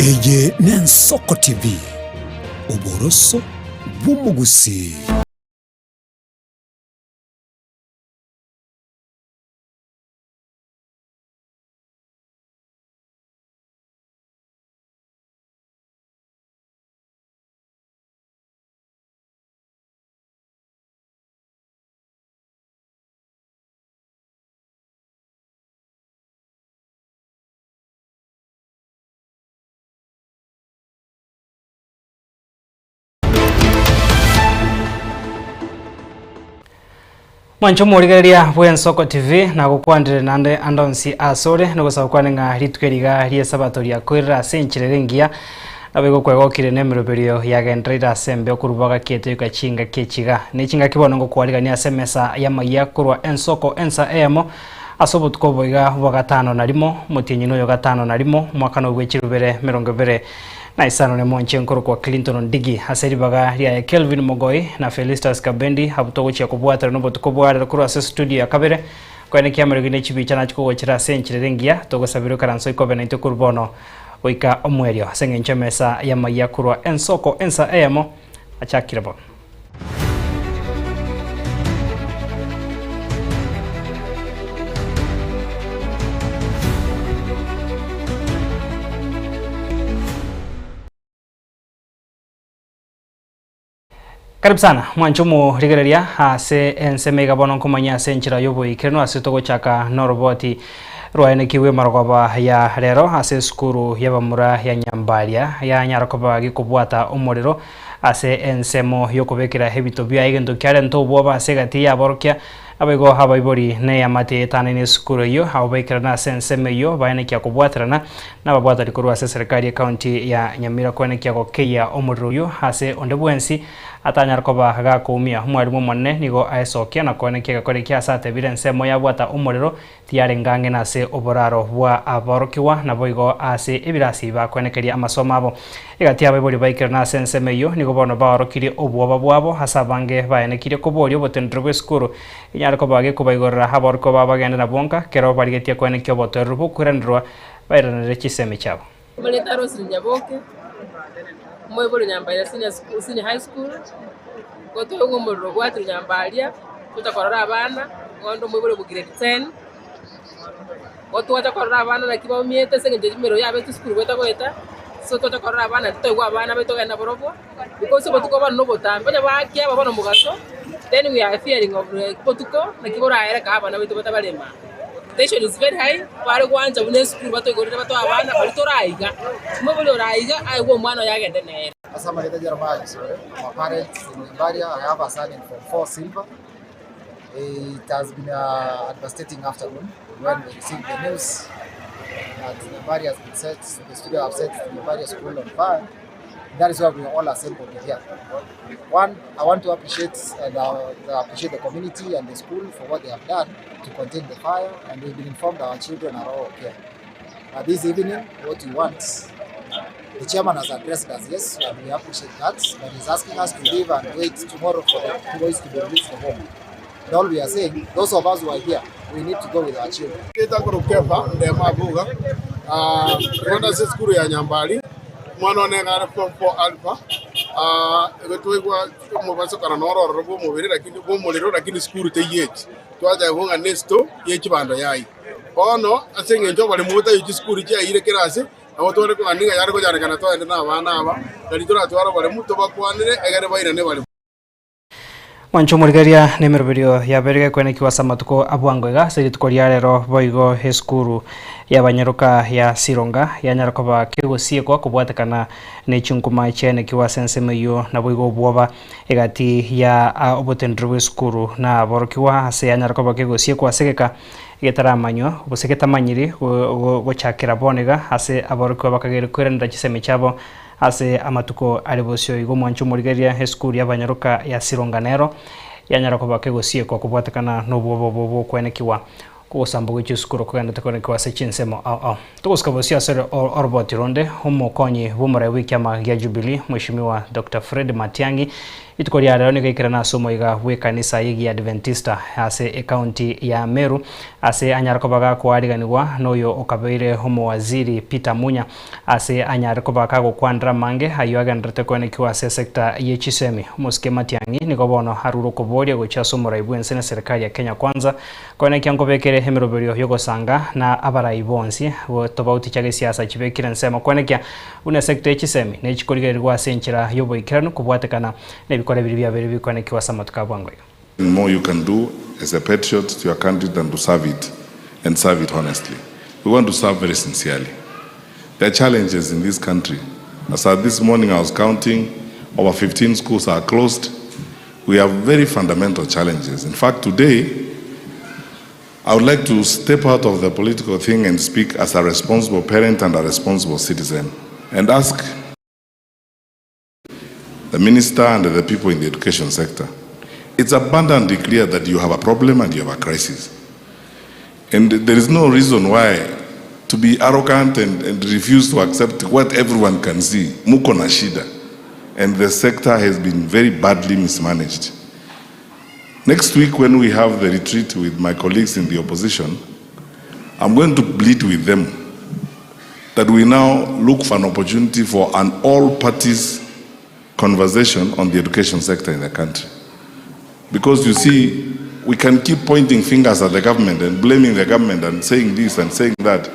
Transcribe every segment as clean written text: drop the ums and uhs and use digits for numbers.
Eye n'Ensoko TV, oboroso bw'omogusii. Mwanche omorigereria bw'Ensoko TV nagokwandire naende ande onsi ase ore nogosaba kwane ng'a rituko eri iga ri'esabato riakoirire ase enchera ere engiya nabo igo kwegokire nemeroberio yagendereire ase embe okoruba gaki etoika chingaki echi iga. Ne chingaki bono ngokwarigania ase emesa y'amayia korwa Ensoko ensa eyemo Ase obotuko obo iga bwa gatano na rimo, omotienyi noyo gatano na rimo, omwaka nobwe chirubere emerongo ebere na isano nemo inche nkorokwa Clinton Ondigi, ase ribaga riaye Kelvin Mogoi na Felistus Kabendi abwo togochia kobwaterana obotuko bwa rero korwa ase studio ya kabere koenekia amariogi ne chibicha nachie kogochera ase enchera ere engiya togosabera oikaranse oikobe naintwe korwa bono goika omoerio ase eng'encho emesa y'amayia korwa ensoko ensa eyemo achakire bono. Karibu sana mwanche omorigereria ase ensemo iga bono nkomanya ase enchera y'oboikeranu ase togochaka noroboti rwaenekigwe marogoba ya rero ase esukuru y'abamura ya Nyambaria yanyara koba gekobwata omorero Ase ensemo y'okobekera ebito biaye egento kiarenta obwoba ase egati y'aborokia, naboigo abaibori na eamate etanaine esukuru eyio, abwo baikerane ase ensemo eyio baenekia kobwaterana nababwatani korwa ase eserekari y'ecounty ya Nyamira koenekia gokeyia omorero oyio ase onde bwensi atanyare koba gakoumia. Omwalimu omonene nigo aesokia na koenekia egekore ekia ase atebire ensemo yabwata omorero Tiyarenge ang'e nase oboraro bwa aborokigwa, naboigo ase ebirasi bakwenekeria amasomo abo. Egati y'abaibori baikerana ase ensemo eyio nigo bono baorokirie obwoba bwabo ase abange baenekirie koboria obotenenero bw'esukuru enyare koba gekobaigorera aborokigwa babo bagende na bonka kero barigetie koenekia obotoereru bw'okoiranerwa bairanere chisemi chiabo. Omoreta Roselyn Nyaboke, omoibori o Nyambaria Senior School, Senior High School, nigo toigwa omorero obwatire Nyambaria, tocha korora abana, bono omoibori o grade ten, igo twacha korora abana naki baumiete ase eng'encho emerero yabete esukuru goeta goeta, so twacha korora abana naende toigwa abana baito togenda nabarobwo, because obotuko bono na obotambe, onye bakia aba bono mogaso, then we are fearing of botuko naki boraere kaa abana baito batabarema. Tension is very high, bare gwancha buna esukuru batoigorere batoe abana baria toraiga, omobori oraiga aigwe omwana oye agende nere. Ase amarieta Jeremiah Gisore, I'm a parent in Nyambaria, I have a son in form 4 silver. It has been a devastating afternoon when we received the news that Nyambaria has been set, the students have set Nyambaria school on fire. That is why we are all assembled here. One, I want to appreciate and uh, appreciate the community and the school for what they have done to contain the fire, and we've been informed our children are all okay. But this evening, what we want, the chairman has addressed us, yes, and we appreciate that, but he's asking us to leave and wait tomorrow for the boys to be released from home. And all we are saying, those of us who are here, we need to go with our children. Kefa Ndema Abuga, Rwanda ase esukuru ya Nyambari, omwana one iga are form 4 alpha, igo twaigwa omobasokano noro ororo bw'omobere lakini bw'omorero lakini sukuru teiyechi. Twatebigwa ng'a nesto ye chibando yai. Bono ase eng'encho oboremo botaiyo chisukuru chiaiyire kera ase, nabo tware kogania ng'a yare konyarekana toende na abana aba, nari toratware oboremu tobakwanere egere bairane bare. Mwanche omorigereria nemeroberio yabeire gekwenekigwa ase amatuko a bwango iga ase rituko ria rero boigo esukuru y'abanyaroka ya Sironga yanyara koba kegosiekwa kobwatekana ne chinkuma chiaenekigwa ase ensemo eyio naboigo obwoba egati ya oboteneneri bw'esukuru na aborokigwa ase yanyara koba kegosiekwa ase egeka getaramanywa gose getamanyiri gochakera bono iga ase aborokigwa bakageire koiranera chisemi chiabo Ase amatuko are bosio igo omwancho omorigereria esukuru y'abanyaroka ya Sironga nero yanyara koba kegosiekwa kobwatekana nobwoba obwo bw'okwenekigwa kw'ogosambwa gwe chisukuru kogenderete kwenekigwa ase chinsemo ao ao. Togosika bosio ase oroboti ronde, omokonyi bw'omorai bw'ekiama gia Jubilee Mweshimiwa Doctor Fred Matiang'i Rituko ria rero nigo aikerana ase omoiga bw'ekanisa y'Egiadventista ase ecounty ya Meru ase anyare koba gakoariganigwa noyo okabeire omowaziri Peter Munya ase anyare koba kagokwanera amange ayio agendererete koenekiwa ase esector ye chisemi. Omosike Matiang'i nigo bono arure okoboria gochia ase omorai bw'ense na eserekari ya Kenya Kwanza koenekia nkobekere emeroberio yogosanga na abarai bonsi tobauti chia gesiasa chibekire ensemo koenekia buna esector ye chisemi nechikorigererigwa ase enchera y'oboikeranu kobwatekana nebikora biria biabeire bikoenekiwa ase amatuko a bwango iga. More you can do as a patriot to your country than to serve it and serve it honestly. We want to serve very sincerely. There are challenges in this country. As at this morning I was counting over 15 schools are closed. We have very fundamental challenges. In fact, today I would like to step out of the political thing and speak as a responsible parent and a responsible citizen and ask the minister and the people in the education sector. It's abundantly clear that you have a problem and you have a crisis. And there is no reason why to be arrogant and, and refuse to accept what everyone can see. Muko na shida. And the sector has been very badly mismanaged. Next week, when we have the retreat with my colleagues in the opposition, I'm going to plead with them that we now look for an opportunity for an all parties conversation on the education sector in the country. Because you see, we can keep pointing fingers at the government and blaming the government and saying this and saying that.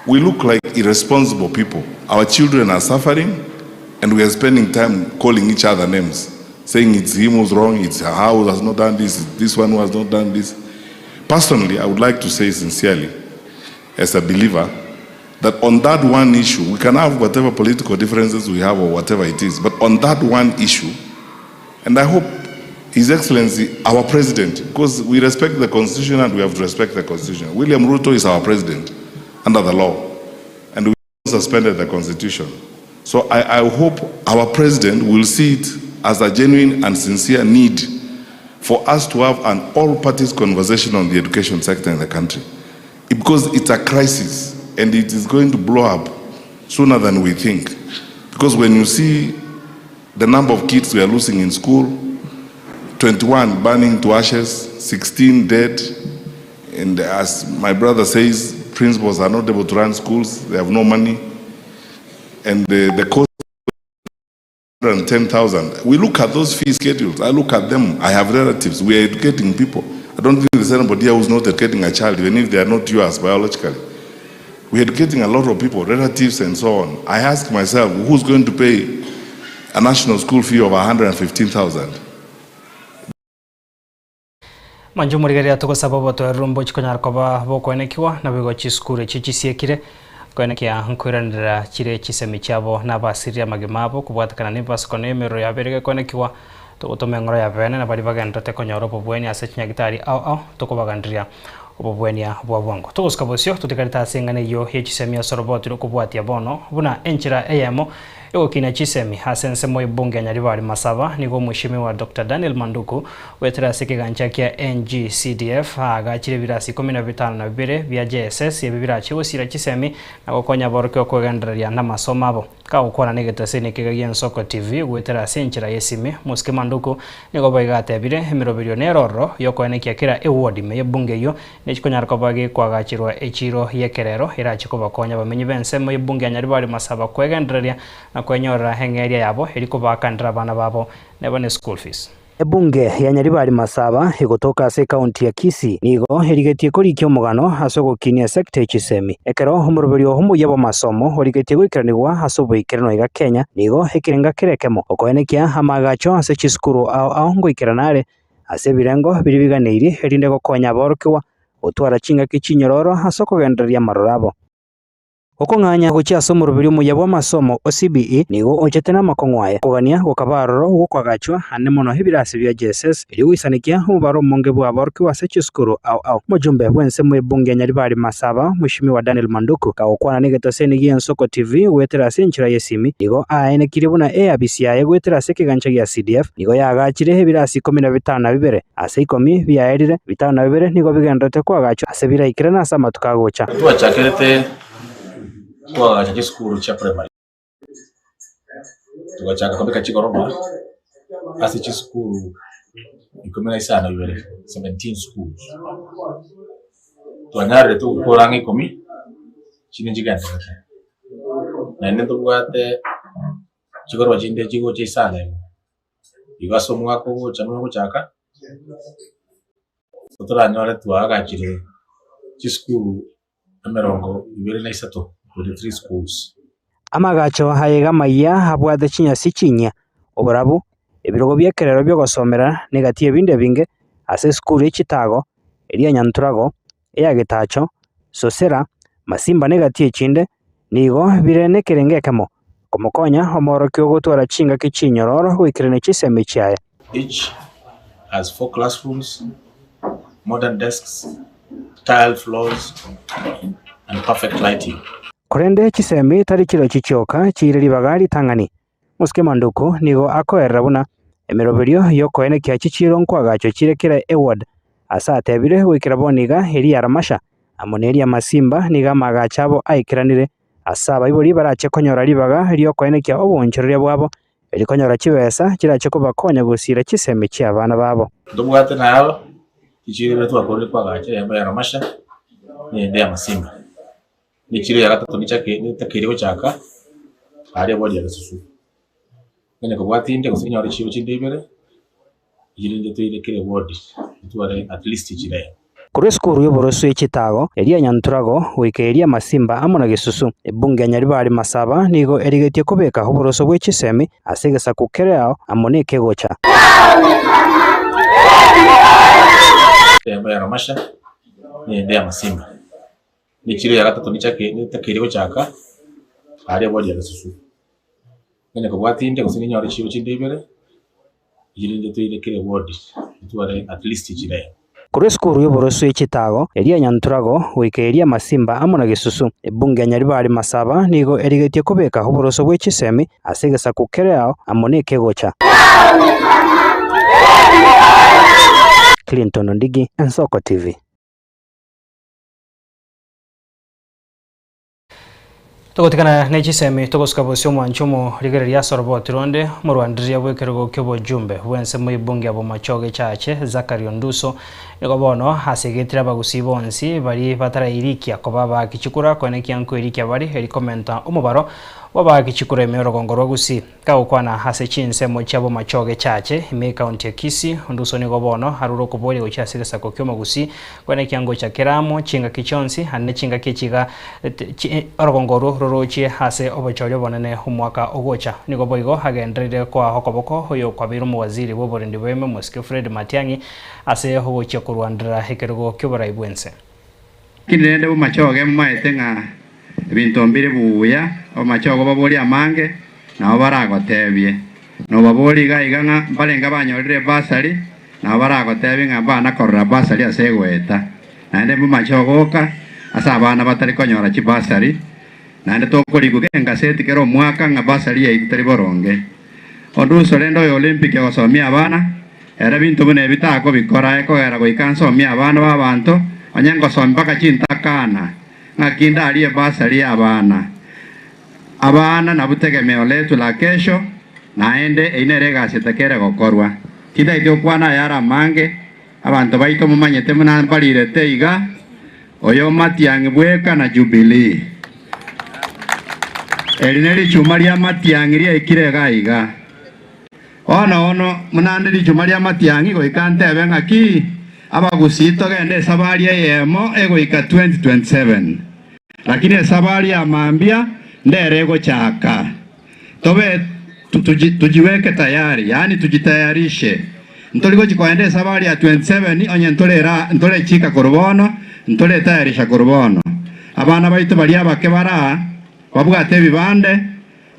We look like irresponsible people. Our children are suffering and we are spending time calling each other names, saying it's him who's wrong, it's her who has not done this, it's this one who has not done this. Personally, I would like to say sincerely, as a believer, that on that one issue, we can have whatever political differences we have or whatever it is, but on that one issue, and I hope His Excellency, our president, because we respect the Constitution and we have to respect the Constitution. William Ruto is our president under the law, and we suspended the Constitution. So I, I hope our president will see it as a genuine and sincere need for us to have an all parties conversation on the education sector in the country. Because it's a crisis and it is going to blow up sooner than we think. Because when you see the number of kids we are losing in school, 21 burning to ashes, 16 dead, and as my brother says, principals are not able to run schools, they have no money, and the, the cost 110,000. We look at those fee schedules. I look at them. I have relatives. We are educating people. I don't think there's anybody here who's not educating a child, even if they are not yours biologically. We're educating a lot of people, relatives and so on. I ask myself, who's going to pay a national school fee of 115,000? Mwanche omorigereria togosaba obotoereru mbochi konyara koba bokoenekiwa, naboigo chisukuru echio chisiekire, koenekia nkoiranerera chire chisemi chiabo na abasirire amagima abo kobwatekana nebibasiko na emerero yabeire gekoenekiwa, togotoma eng'oro ya bene na baria bagendererete konyora obobweni ase chinyagitari ao ao tokobaganderia obobwania bwa bwango. Togosuka bosio totigarete ase eng'ana eyio ye chisemi ase oroboti rw'okobwatia bono buna enchera eyemo Egokina chisemi ase ensemo y'ebunge ya Nyaribari Masaba nigo Omweshimiwa Doctor Daniel Manduku goetera ase ekegancha kia NGCDF aagachire ebirasi ikomi na bitano na bibere bia JSS ebi birache gosira chisemi na gokonya aborokigwa kwegendereria namasomo abo. Kagokwana negetaseni ekega gia Ensoko TV goetera ase enchera y'esimi, Mosike Manduku nigo boigo atebire emeroberio nere ororo yokoenekia kera eward ime y'ebunge eyio Nechikonyara koba gekoagachirwa echiiro y'ekerero erache kobakonya abamenyi b'ensemo y'ebunge ya Nyaribari Masaba kwegendereria na kwenyorera eng'eria yabo eria kobaakanera abana babo neba ne school fees. Ebunge ya Nyaribari Masaba egotoka ase ekaunti ya Kisii nigo erigetie korikia omogano ase ogokinia esecta ye chisemi. Ekero omoroberio omoyia bw'amasomo origetie goikeranigwa ase oboikeranu aiga Kenya, nigo ekerenga kere ekemo okoenekia amaagacho ase chisukuru ao ao ngoikerana are ase ebirengo biria biganeirie, erinde gokonya aborokigwa gotwara chingaki chinyororo ase okogendereria amaroro abo. Okong'anya gochia ase omoroberi omuya bw'amasomo o CBE nigo ochete namakong'u aye, okogania gokaba aroro gw'okoagachwa ane mono ebirasi bia JSS erio goisanekia omobaro omonge bw'aborokigwa ase chisukuru ao ao. Omojumbe bw'ensemo y'ebunge ya Nyaribari Masaba, Mweshimiwa Daniel Manduku, kagokwana negetoseni gi'Ensoko TV goetera ase enchera y'esimi, nigo aenekirie buna eabisi yaye goetera ase ekegancha gia CDF Nigo yaagachire ebirasi ikomi na bitano na bibere, ase ikomi biaerire, bitano na bibere nigo bigendererete koagachwa ase biraikerane ase amatuko agocha. Twachakerete koagacha chisukuru chia primary, togachaka kobeka chigoroba, ase chisukuru ikomi na isano ibere, 17 schools. Twanyarire togokora ang'e ikomi, chinde nchigendererete. Naende ntobwate chigoroba chinde chigocha isano ime, igo ase omwaka ogocha buna ogochaka, totoranyore twaagachire chisukuru emerongo ibere na isato, 23 schools. Amagacho aye iga amayia abwate chinyasi chinyia, oborabu, ebirogo bi'ekerero bi'ogosomera, na egati y'ebinde ebinge, ase esukuru ye chitago, eria ya Nyanturago, eya Getacho, Sosera, Masimba na egati y'echinde, nigo bire nekerengo ekemo, komokonya omoorokia ogotwara chingaki chinyororo goikerania chisemi chiaye. Each has four classrooms, modern desks, tiled floors and perfect lighting. Korende chisemi tari chirochio chioka chiire ribaga ritang'ani. Mosike Manduku nigo akoerera buna emeroberio y'okoenekia chichiiro nkoagachwa chire kera eward ase atebire goikera bono iga eria ya Ramasha amo neria ya Masimba nigo amaagacho abo aikeranire ase abaibori barache konyora ribaga riokoenekia oboonchoreria bwabo erio konyora chibesa chirache kobakonya gosiira chisemi chi'abana babo. Ntobwate naro chichiiro ibere twakorire koagacha, eyemo ya Ramasha na eyende ya Masimba. Ne echiro ya gatato nichake netakeire gochaka aria bori ya Gesusu. Onye kobwati inde gose onyore chiro chinde ibere, echirinde toire kera eward, totware at least echiro eyemo. Korwa esukuru y'oboroso ye chitago, eria ya Nyanturago, goika eria ya Masimba amo na Gesusu, ebunge ya Nyaribari Masaba nigo erigetie kobeka oboroso bwe chisemi ase egesaku kere ao amo nekegocha. Eyemo ya Ramasha na eyende ya Masimba. Ne echiro ya gatato nichake netakeire gochaka aria bori ya Gesusu. Onye kobwati inde gose ninyore chiro chinde ibere, echirinde toire kera eward, totware at least echiro eyemo. Korwa esukuru y'oboroso ye chitago, eria ya Nyanturago, goika eria ya Masimba amo na Gesusu, ebunge ya Nyaribari Masaba nigo erigetie kobeka oboroso bwe chisemi ase egesaku kere ao amo nekegocha. Clinton Ondigi, Ensoko TV. Togotigana ne chisemi togosuka bosio omwancho omorigereria ase oroboti ronde omorwandereria bw'ekerogo ki'obojumbe bw'ensemo y'ebunge ya Bomachoge Chache Zachary Onduso nigo bono asegetire abagusii bonsi baria batarairikia koba abaaki chikura koenekia nkoirikia bare eri komenta omobaro bw'abaaki chikura ime y'orogongo rwa Gusii. Gagokwana ase chinsemo chia Bomachoge Chache ime ekaunti ya Kisii, Onduso nigo bono arure okoboria gochia ase egesaku ki'omogusii Kwana ekiango kere amo chingaki chionsi, naende ne chingaki echi iga orogongo orwo rorochie ase obochori obonene omwaka ogocha. Nigo boigo agendereire koa okoboko oyokwabeire omowaziri bw'oborendi bw'ime omosike Fred Matiang'i ase ogochia korwanderera ekerogo ki'oborai bw'ense. Lakini rende bomachoge momaete ng'a ebinto mbire buya, abamachogo baborie amange, nabo baragotebie. Nobaborie iga iga ng'a mbarenge abanyorire ebasari, nabo baragotebie ng'a mbana korora basari ase egoeta. Naende mbomachogo oka ase abana batari konyora chibasari, naende tokorigwa engaseti kera omwaka ng'a basari yaito teri boronge. Onduso rende oyo Olympic ogosomia abana, ere binto buna ebi takobikora, ekogera goika nsomie abana b'abanto, onye ngosomia mpaka chintakana, ng'aki ndarie ebasari y'abana. Abana nabwo tegemeo letu la kesho, naende eyio nere egasi etakere gokorwa. Tintageti gokwana ayare amange, abanto baito momanyete buna mbarirete iga, oyo Matiang'i bweka na Jubilee. Eri nerichuma ria Matiang'i riaikire iga iga. Bono bono buna nde richuma ria Matiang'i goika ntebe ng'aki abagusii togende esabari eyemo egoika 2027. Lakini esabari ya mambia ndere egochaka. Tobe tujiweke tayari, yaani tujitayarishe. Ntori gochi koenda esabari ya 27 onye ntorechika korwa bono, ntoretayarisha korwa bono. Abana baito baria abake bare aa babwate ebibande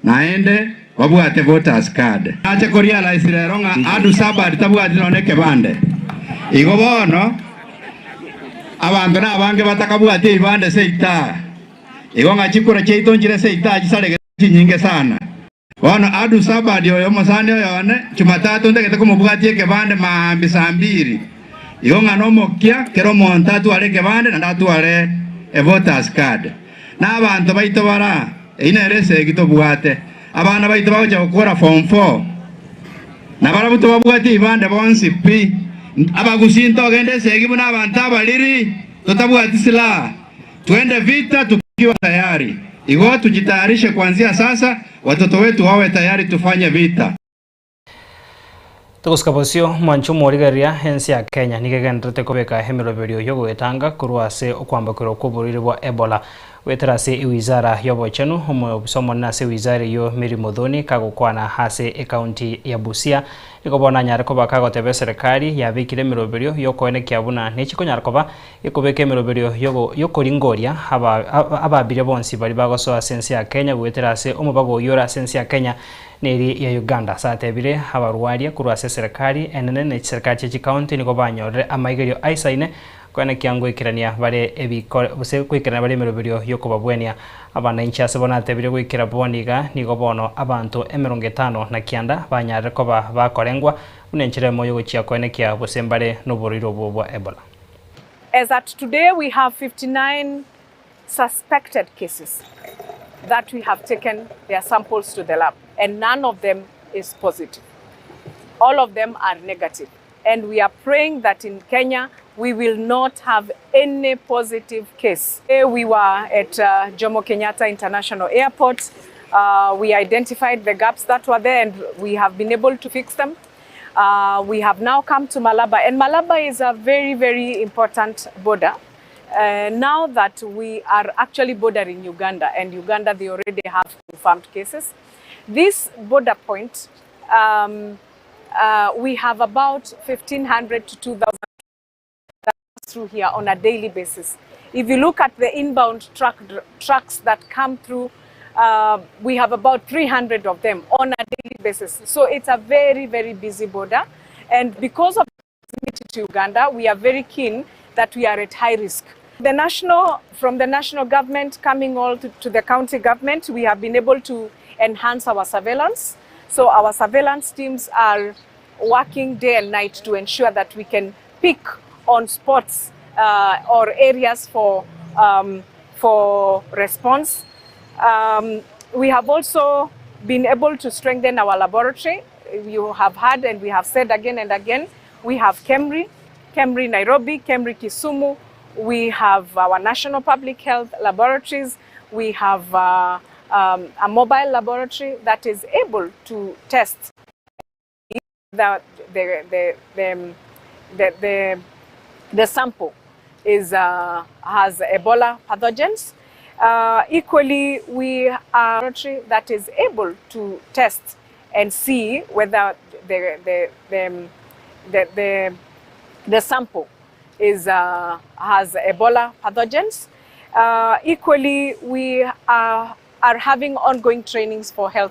naende babwate voters card. Nache korealize rero ng'a Adu Sabad tabwati nonya ekebande. Igo bono abanto nabange batakabwati ebibande seita. Igo ng'a chikura chiaito nchire seita chisaregete chinyinge sana. Bono Adu Sabad oyo omosani oyo one, Jumatatu ntagete komobwatia ekebande maambia saa mbiri. Igo ng'a nomokia kera omonto atware ekebande naende atware evoters card. Na abanto baito bara, eyio nere esegi tobwate. Abana baito bagochia gokora form four. Nabarabwo tobabwati ebibande bonsi pi. Abagusii ntogende esegi buna abanto abariri, totabwati silaha. Twende vita tukiwa tayari. Igo tujitayarishe kuanzia sasa, watoto wetu wawe tayari tufanye vita. Togosuka bosio, mwanche omorigereria, ense ya Kenya nigo egendererete kobeka emeroberio y'ogoetanga korwa ase okwambokerwa kw'oborwaire bwa Ebola. Goetera ase ewizara y'obochenu, omoofisa omonene ase ewizara eyio Mary Muthoni kagokwana ase ecounty ya Busia, nigo bono anyare koba kagoteba eserekari yabekire emeroberio y'okoenekia buna nechi konyara koba gekobeka emeroberio y'okoringoria ababiria bonsi baria bagosoa ase ense ya Kenya goetera ase omobago oyio ore ase ense ya Kenya neri ya Uganda. Ase atebire abarwaria korwa ase eserekari enene ne chiserekari chie chikaunti nigo banyorire amaigerio aisaine koenekia ngoikerania bare ebikore gose goikerania bare emeroberio y'okobabwenia abananchi. Ase bono atebire goikera bono iga nigo bono abanto 59 banyarire koba bakorengwa buna enchera emo y'ogochia koenekia gose mbare noborwaire obwo bwa Ebola. As at today we have 59 suspected cases that we have taken their samples to the lab and none of them is positive. All of them are negative and we are praying that in Kenya we will not have any positive case. We were at uh, Jomo Kenyatta International Airport. Uh, we identified the gaps that were there and we have been able to fix them. Uh, we have now come to Malaba, and Malaba is a very, very important border. Uh, now that we are actually bordering Uganda, and Uganda, they already have confirmed cases. This border point, um, uh, we have about 1,500 to 2,000 through here on a daily basis. If you look at the inbound truck, trucks that come through, we have about 300 of them on a daily basis. So it's a very, very busy border. And because of proximity to Uganda, we are very keen that we are at high risk. The national, from the national government coming all to, to the county government, we have been able to enhance our surveillance. So our surveillance teams are working day and night to ensure that we can pick on spots uh, or areas for, um, for response. Um, we have also been able to strengthen our laboratory. You have heard and we have said again and again, we have KEMRI, KEMRI Nairobi, KEMRI Kisumu. We have our national public health laboratories. We have uh, um, a mobile laboratory that is able to test the, the, the, the, the, the, the sample is, uh, has Ebola pathogens. Uh, equally, we are a that is able to test and see whether the, the, the, the, the, the sample is, uh, has Ebola pathogens. Uh, equally, we are, are having ongoing trainings for health.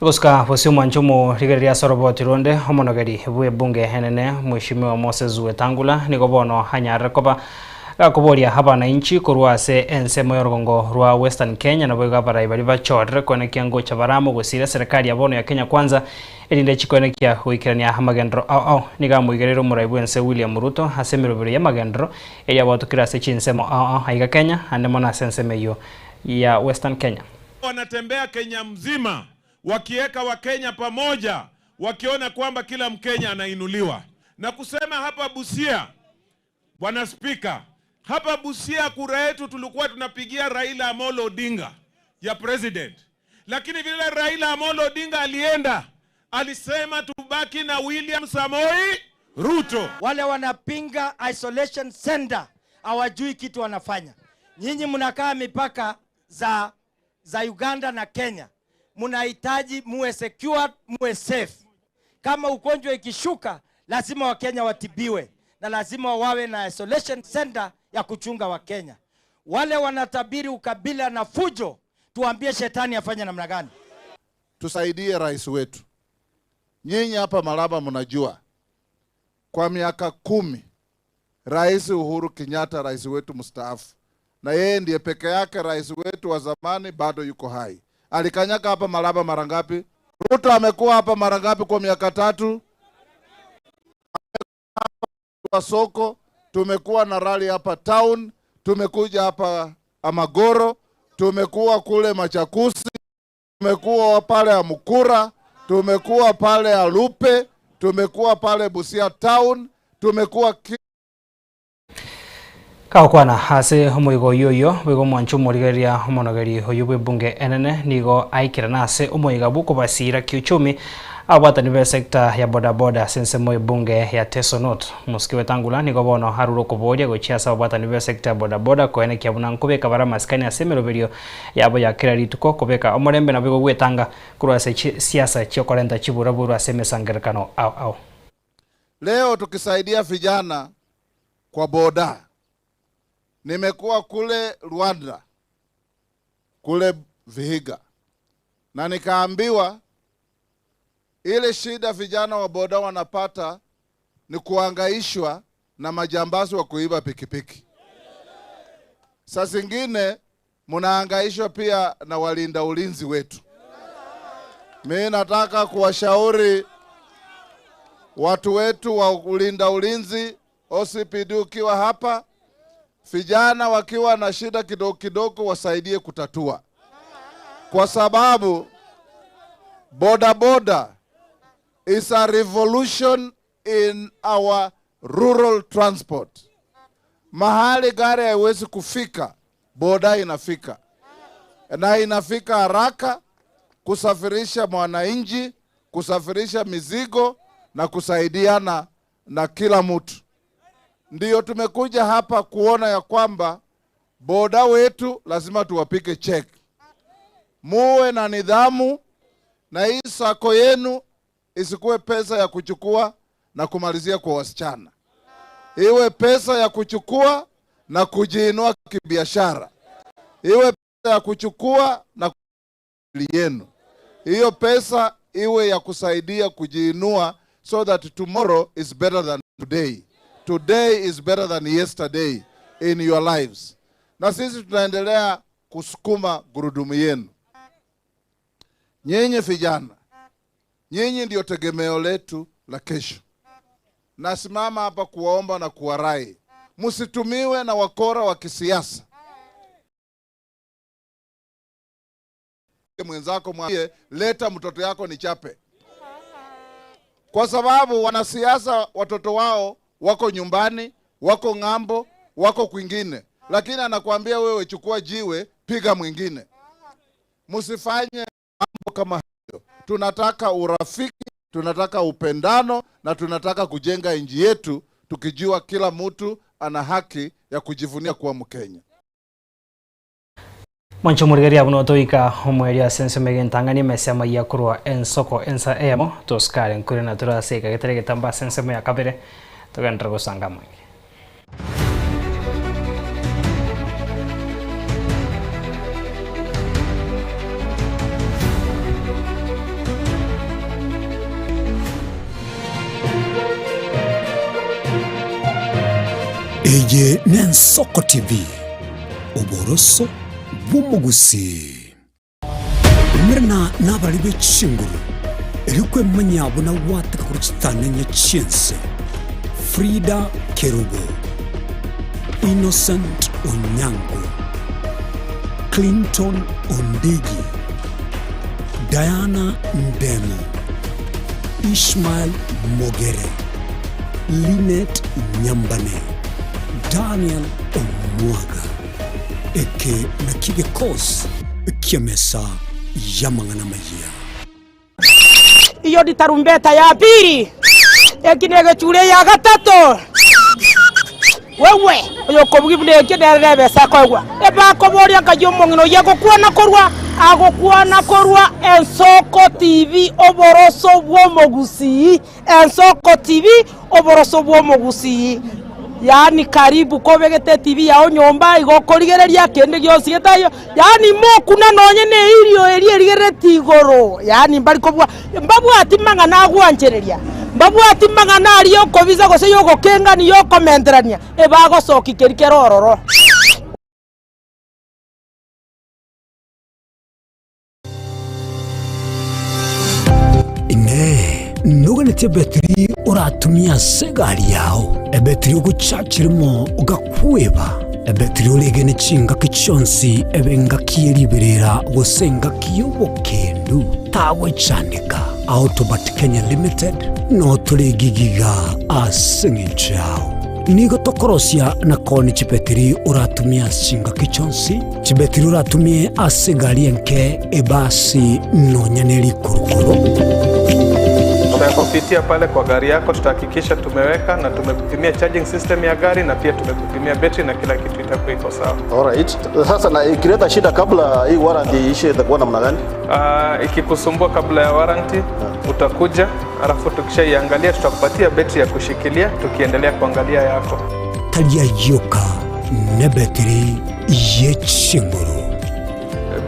Gosika bosio omwancho omorigereria ase oroboti ronde omonogeri bw'ebunge enene Mheshimiwa Moses Wetangula nigo bono anyarire koba gakoboria abanainchi korwa ase ensemo y'orogongo rwa Western Kenya naboigo abarai baria bachorire koenekia ngocha bare amo gosira eserekari ya bono ya Kenya Kwanza erinde chikoenekia goikerania amagenderero ao ao. Nigo amoigereire omorai bw'ense William Ruto ase emerobero y'amagenderero eria abwatokire ase chinsemo ao ao aiga Kenya ande mono ase ensemo eyio ya Western Kenya. Wanatembea Kenya mzima wakiweka Wakenya pamoja, wakiona kwamba kila Mkenya anainuliwa. Na kusema hapa Busia, Bwana Spika, hapa Busia kura yetu tulikuwa tunapigia Raila Amolo Odinga ya president, lakini vile Raila Amolo Odinga alienda, alisema tubaki na William Samoi Ruto. Wale wanapinga isolation center hawajui kitu wanafanya. Nyinyi mnakaa mipaka za, za Uganda na Kenya, mnahitaji muwe secured, muwe safe. Kama ugonjwa ikishuka, lazima Wakenya watibiwe na lazima wawe na isolation center ya kuchunga Wakenya. Wale wanatabiri ukabila na fujo, tuambie shetani afanye namna gani? Tusaidie rais wetu. Nyinyi hapa Malaba mnajua kwa miaka kumi Rais Uhuru Kenyatta, rais wetu mstaafu, na yeye ndiye peke yake rais wetu wa zamani bado yuko hai. Alikanyaka hapa Malaba mara ngapi? Ruto amekuwa hapa mara ngapi kwa miaka tatu? Kwa soko tumekuwa na rally hapa town, tumekuja hapa Amagoro. tumekuwa kule Machakusi, tumekuwa pale Amukura, tumekuwa pale Alupe, tumekuwa pale Busia Town, tumekuwa ki Kagokwana ase omoigo oyio oyio, boigo omwancha omorigereria omonogeri oyio bw'ebunge enene nigo aikerana ase omoiga bw'okobasiira kiuchumi ababwatani b'esecta ya bodaboda ase ensemo y'ebunge ya Teso North. Omosike Wetangula nigo bono arure okoboria gochia ase ababwatani b'esecta ya bodaboda koenekia buna nkobeka bare amasikani ase emeroberio yabo ya kera rituko kobeka omorembe naboigo gwetanga korwa ase chisiasa chiokorenta chiburaburu ase emesangererekano ao ao. Leo tukisaidia vijana kwa boda. Nimekuwa kule Rwanda, kule Vihiga, na nikaambiwa ile shida vijana wa boda wanapata ni kuangaishwa na majambazi wa kuiba pikipiki. Saa zingine mnaangaishwa pia na walinda ulinzi wetu. Mi nataka kuwashauri watu wetu wa ulinda ulinzi OCPD ukiwa hapa, vijana wakiwa na shida kidogo kidogo wasaidie kutatua, kwa sababu bodaboda is a revolution in our rural transport. Mahali gari haiwezi kufika, boda inafika na inafika haraka kusafirisha mwananchi, kusafirisha mizigo na kusaidiana na kila mtu. Ndiyo tumekuja hapa kuona ya kwamba boda wetu lazima tuwapike check, muwe na nidhamu, na hii sako yenu isikuwe pesa ya kuchukua na kumalizia kwa wasichana, iwe pesa ya kuchukua na kujiinua kibiashara, iwe pesa ya kuchukua na yenu, hiyo pesa iwe ya kusaidia kujiinua, so that tomorrow is better than today. Today is better than yesterday in your lives. Na sisi tunaendelea kusukuma gurudumu yenu. Nyinyi vijana, nyinyi ndio tegemeo letu la kesho. Nasimama hapa kuwaomba na kuwarai, msitumiwe na wakora wa kisiasa. Mwenzako mwambie, leta mtoto yako nichape, kwa sababu wanasiasa watoto wao wako nyumbani, wako ng'ambo, wako kwingine, lakini anakuambia wewe chukua jiwe, piga mwingine. Msifanye mambo kama hayo. Tunataka urafiki, tunataka upendano na tunataka kujenga nchi yetu tukijua kila mtu ana haki ya kujivunia kuwa Mkenya. Mwanche omorigereria buna otoika omoerio ase ensemo egentang'ani emesa amaiya korwa ensoko ensa eyemo tosikare nkore na tore ase eka getari egetambo ase ensemo ya kabere togenderere gosanga amange. Eye n'Ensoko TV, oboroso bw'omogusii. Umerana nabari be chinguru, erio kwemanya buna gwateka korwa chitang'anya chi'ense. Frida Kerubo, Innocent Onyango, Clinton Ondigi, Diana Ndemo, Ishmael Mogere, Linet Nyambane, Daniel Omwaga. Eke nakio gekosi ki'emesa y'amang'ana amayia. Iyo ni tarumbeta ya pili, eki negechure ya gatato. Wewe oyokobugia buna ekio nere nebesa akoegwa. Ebakoboria nkai omong'ina oyio agokwana korwa agokwana korwa Ensoko TV oboroso bw'omogusii Ensoko TV oboroso bw'omogusii yaani karibu kobegete etibi yao nyomba igo okorigereria kende gionsi getaiyo yaani mokuna nonye na eirio eria erigerereti igoro yaani mbari kobua mbabwati mang'ana agwanchereria mbabwati mang'ana aria okobisa gose ya ogokengania ya okomenterania ebagosokia keria kere ororo. Inee! Noganetie ebetiri oratumie ase egari yao, ebetiri ogochachera imo ogakweba? Ebetiri oregene chingaki chionsi, ebe engaki ye riberera gose engaki y'obokendu, tagwechandeka. Autobat Kenya Limited noo tore gigiga ase eng'encho yao. Nigo tokorosia na koonia chibetiri oratumie ase chingaki chionsi, chibetiri oratumie ase egari enke, ebasi, nonya ne rikurukuru. Tutakupitia pale kwa gari yako, tutahakikisha tumeweka na tumekupimia charging system ya gari na pia tumekupimia betri na kila kitu itakuwa iko sawa. Alright. Sasa na ikileta shida kabla hii warranty iishe itakuwa namna gani? Uh, ikikusumbua kabla ya warranty utakuja, alafu tukishaiangalia tutakupatia betri ya kushikilia tukiendelea kuangalia yako. Tari ayioka nebetiri ye chinguru.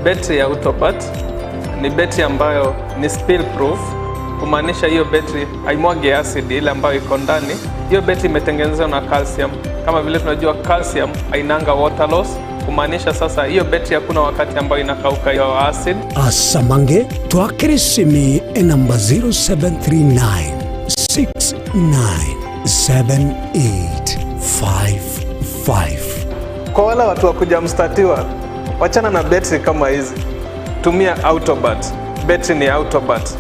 Betri ya Autopat ni betri ambayo ni spill proof, kumaanisha hiyo betri haimwagi acid ile ambayo iko ndani. Hiyo betri imetengenezwa na calcium. Kama vile tunajua calcium hainanga water loss, kumaanisha sasa hiyo betri hakuna wakati ambayo inakauka hiyo acid. Asamange twakere esimi enamba 0739 697855. Kwa wale watu wa kuja mstatiwa, wachana na betri kama hizi, tumia Autobat. Betri ni Autobat.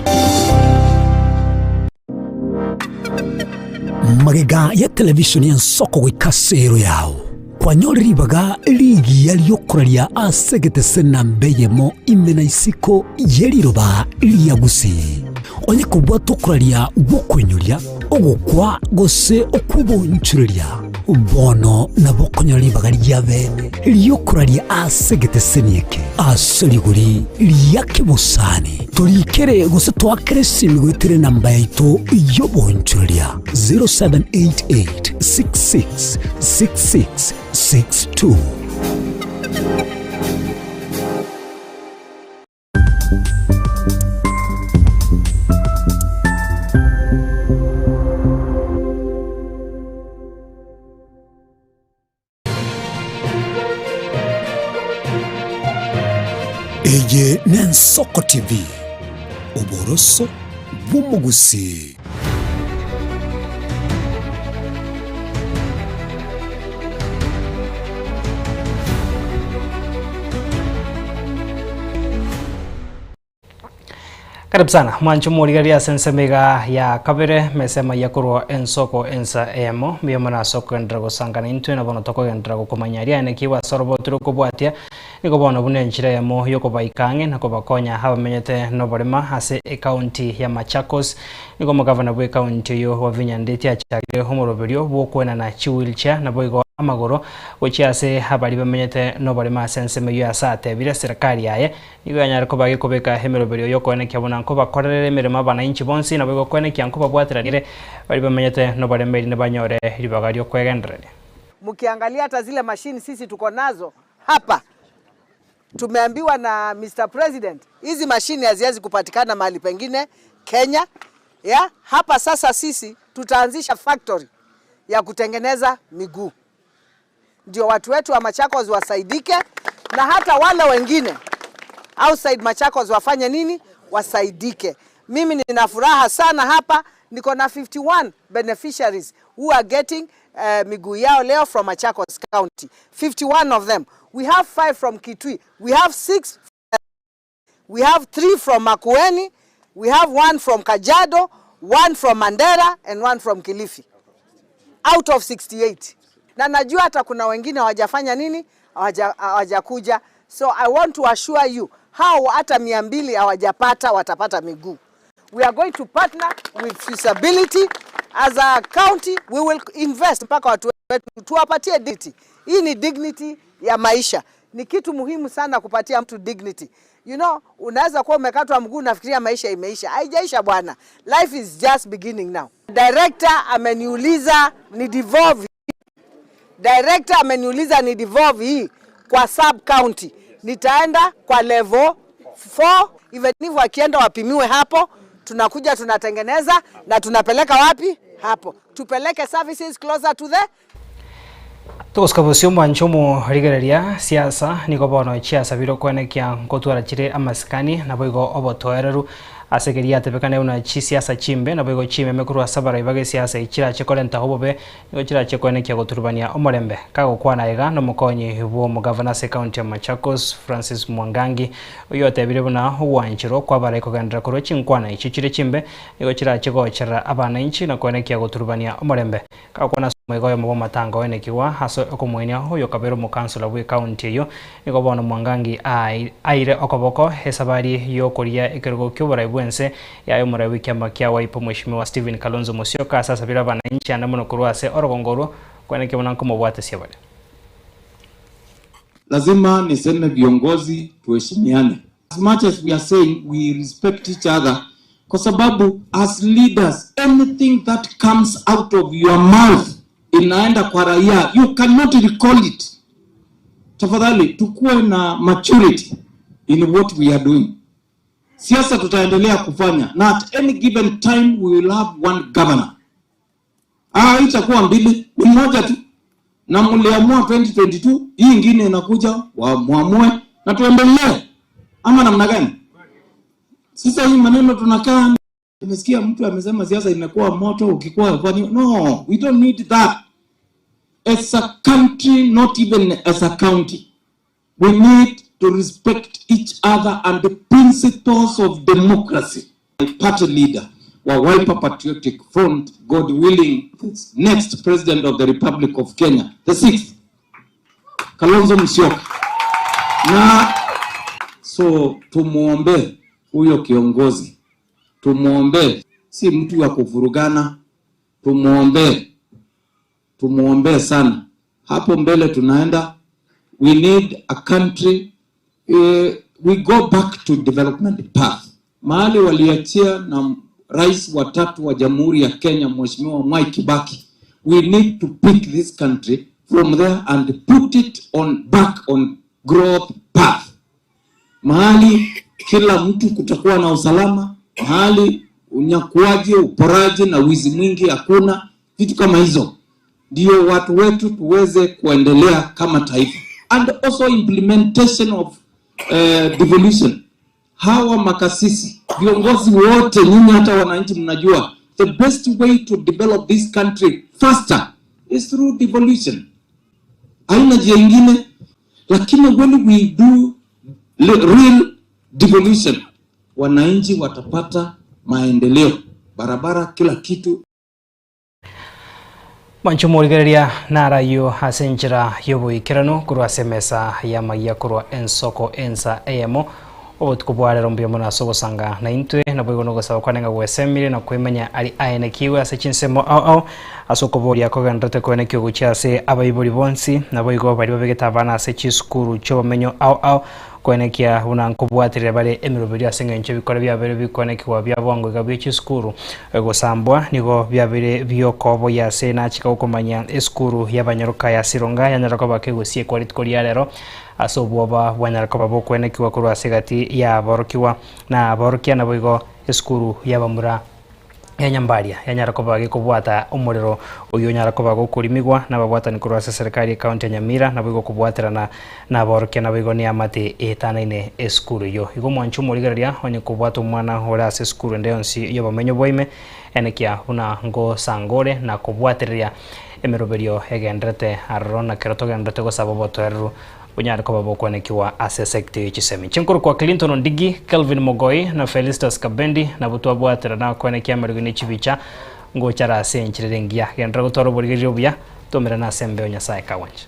Magega ya televishoni y'ensoko goika ase ero yao, kwanyorire ribaga rigiya ri'okoraria ase egetese namba eyemo ime na isiko ye riroba ria Gusii. Onye kobwate okoraria gw'okoinyoria, ogokwa, gose okw'obonchoreria, bono nabo okonyora ribaga ria bene ri'okoraria ase egeteseni eke ase rigori ria kebosani. Torikere gose toakere esimi goetera enamba yaito y'obonchoreria 0788 66 66 62. Eye n'Ensoko TV, oboroso bw'omogusii. Karibu sana mwancho morigereria ase ensemo iga ya kabere mesemo ya korwa ensoko ensa eyemo mbuya mono ase okogenderera gosangana intwe na bono tokogenderera gokomanya aria ane ki ase oroboti rokobwatia Nigo bono buna enchera eyemo y'okobaika ang'e na kobakonya abamenyete noborema ase ecounty ya Machakos. Nigo omogavana bw'ecounty oyio Wavinya Ndeti achakire omoroberio bw'okoenana chiwheelchair naboigo amagoro gochia ase abaria bamenyete noborema ase ensemo eyio ase atebire serikali yaye nigo yanyare koba gekobeka emeroberio y'okoenekia buna nkobakorerere emeremo abanainchi bonsi naboigo koenekia nkobabwateranire baria bamenyete noborema erinde banyore ribaga ri'okwegendereria. Mkiangalia hata zile mashini sisi tuko nazo hapa tumeambiwa na Mr. President hizi mashini haziwezi kupatikana mahali pengine Kenya ya hapa. Sasa sisi tutaanzisha factory ya kutengeneza miguu ndio watu wetu wa Machakos wasaidike, na hata wale wengine outside Machakos wafanye nini, wasaidike. Mimi nina furaha sana hapa, niko na 51 beneficiaries who are getting miguu yao leo from Machakos County, 51 of them. We have 5 from Kitui, we have 6, we have 3 from Makueni, we have 1 from Kajiado, 1 from Mandera and 1 from Kilifi out of 68. Na najua hata kuna wengine hawajafanya nini, hawajakuja. So I want to assure you hao hata 200 hawajapata, watapata miguu. We are going to partner with Disability as a county, we will invest mpaka watu wetu tuwapatie dignity. Hii ni dignity ya maisha. Ni kitu muhimu sana kupatia mtu dignity. You know, unaweza kuwa umekatwa mguu unafikiria maisha imeisha. Haijaisha bwana. Life is just beginning now. Director ameniuliza ni devolve. Director ameniuliza ni devolve hii kwa sub county. Nitaenda kwa level 4, even if wakienda wapimiwe hapo, tunakuja tunatengeneza na tunapeleka wapi? Hapo. Tupeleke services closer to the Togosika bosio omwancho omorigereria siasa nigo bono chiasabire okwenekia nkotwara chire amasikani naboigo obotoereru. Ase keria yatebekane buna chisiasa chimbe, naboigo chimeme korwa ase abarai bagesiasa echi chirache korenta obobe, nigo chirache koenekia goturubania omorembe. Kagokwana iga nomokonyi bw'omogavana ase ekaunti ya Machakos, Francis Mwangangi, oyio otebire buna ogwancherwa kw'abarai kogenderera korwa chinkwana echio chire chimbe, nigo chirache gocherera abananchi na koenekia goturubania omorembe. Gakwana ase omoigo oyomo bw'amatanga oenekigwa ase okomoenia oyo kabere omokansula bw'ekaunti eyio, nigo bono Mwangangi aire okoboko esabari y'okoria ekerogo ki'oborai bw'ense yaye omorai bw'ekiama kia Wiper Mweshimiwa Stephen Kalonzo Musyoka ase asabire abananchi ande mono korwa ase orogongo orwo kwenekia buna nkomobwatesia bare. Lazima niseme viongozi tuheshimiane. As much as we are saying we respect each other kwa sababu as leaders anything that comes out of your mouth inaenda kwa raia, you cannot recall it. Tafadhali tukuwe na maturity in what we are doing. Siasa tutaendelea kufanya na at any given time we will have one governor. Ah, itakuwa mbili, ni mmoja tu. Na mliamua 2022, hii ingine inakuja, muamue na tuendelee. Ama namna gani? Sasa hii maneno tunakaa, nimesikia mtu amesema siasa imekuwa moto ukikuwa kwani, no, we don't need that. As a country, not even as a county. We need to respect each other and the principles of democracy. Party leader wa Wiper Patriotic Front, God willing, next president of the Republic of Kenya, the sixth, Kalonzo Musyoka. Na so tumuombe huyo kiongozi, tumuombe, si mtu wa kuvurugana, tumuombe, tumuombe sana. Hapo mbele tunaenda, we need a country we go back to development path, mahali waliachia na rais wa tatu wa Jamhuri ya Kenya Mheshimiwa Mwai Kibaki. We need to pick this country from there and put it on back on growth path, mahali kila mtu kutakuwa na usalama, mahali unyakuaji, uporaji na wizi mwingi hakuna, vitu kama hizo, ndio watu wetu tuweze kuendelea kama taifa, and also implementation of devolution. Hawa makasisi, viongozi wote, nyinyi hata wananchi mnajua the best way to develop this country faster is through devolution. Haina njia ingine, lakini when we do real devolution, wananchi watapata maendeleo, barabara, kila kitu. Mwanche omorigereria narayio ase enchera y'oboikeranu korwa ase emesa y'amaiya korwa ensoko ensa eyemo obotuko bwa rero mbuya mono ase ogosanga naintwe naboigo nogosaba kwane ng'a gwesemire na kwemenya ari aenekiwe ase chinsemo ao ao ase okoboria kogenderete koenekiwa gochia ase abaibori bonsi naboigo baria babegete abana ase chisukuru chi'obomenyo ao ao Koenekia buna nkobwaterera bare emeroberio ase engencho ebikora biabeire bikoenekigwa bia bwango iga bwe chisukuru gosambwa nigo biabeire bi'okoboyia ase nachika gokomanya esukuru y'abanyaroka ya Sironga yanyara koba kegosiekwa rituko ria rero ase obwoba bwanyara koba bokoenekigwa korwa ase egati y'aborokigwa na aborokia naboigo esukuru y'abamura ya Nyambaria yanyara koba gekobwata omorero oyio onyara koba gokorimigwa nababwatani korwa ase eserekari y'ecounty ya Nyamira naboigo kobwaterana naborokia naboigo neamate eetanaine esukuru eyio. Igo omwanchi omorigereria onye kobwata omwana ore ase esukuru ende yonsi y'obomenyo bwaime enekia buna ngosanga ore na kobwatereria emeroberio egenderete aroro na kero togenderete gosaba obotoereru Bonyare koba bokwanekigwa ase esecta ye chisemi. Chinkorokwa Clinton Ondigi, Kelvin Mogoi na Felistus Kabendi nabwo twabwaterana koenekia amariogi ne chibicha ngochara ase enchera ere engiya. Genderera gotwara oborigereria obuya, tomerane ase embeo Nyasae kagwancha.